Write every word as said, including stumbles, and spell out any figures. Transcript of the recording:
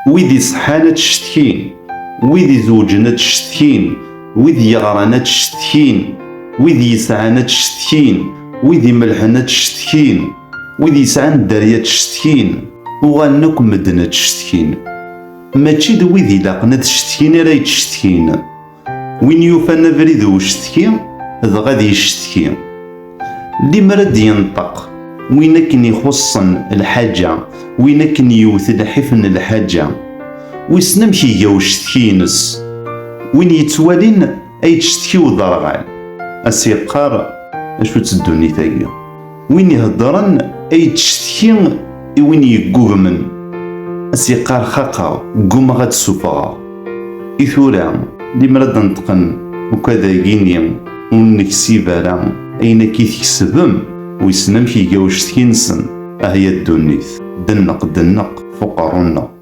Wid iṣeḥḥan ad ttcetkin, wid izewǧen ad ttcetkin, wid yeɣran ad ttcetkin, wid yesɛan ad ttcetkin, wid imelḥen ad ttcetkin, wid yesɛan dderya ad ttcetkin. Uɣalen akk medden ad ttcetkin. Mačči d wid ilaqen ad ttcetkin ara yettcetkin. Win yufan abrid i ucetki, dɣa ad yeccetki. Limer ad d-yenṭeq win akken ixuṣṣen lḥaǧa, win akken yewwet lḥif n lḥaǧa, wissen amek iga ucetki-ines. Win yettwalin ay yettcetki uderɣal, a s-yeqqar: "Acu-tt ddunit-agi?" Win iheddren ay yettcetki i win yeggugmen, a s-yeqqar: "Xaqeɣ, ggumaɣ ad d-ssuffɣeɣ." I tura, limer ad d-neṭqen ukad-agi-nni ur neksib ara ayen akka i tkesbem, wissen amek iga ucetki-nsen. Ah ya ddunit, denneq, denneq f uqerru-nneɣ.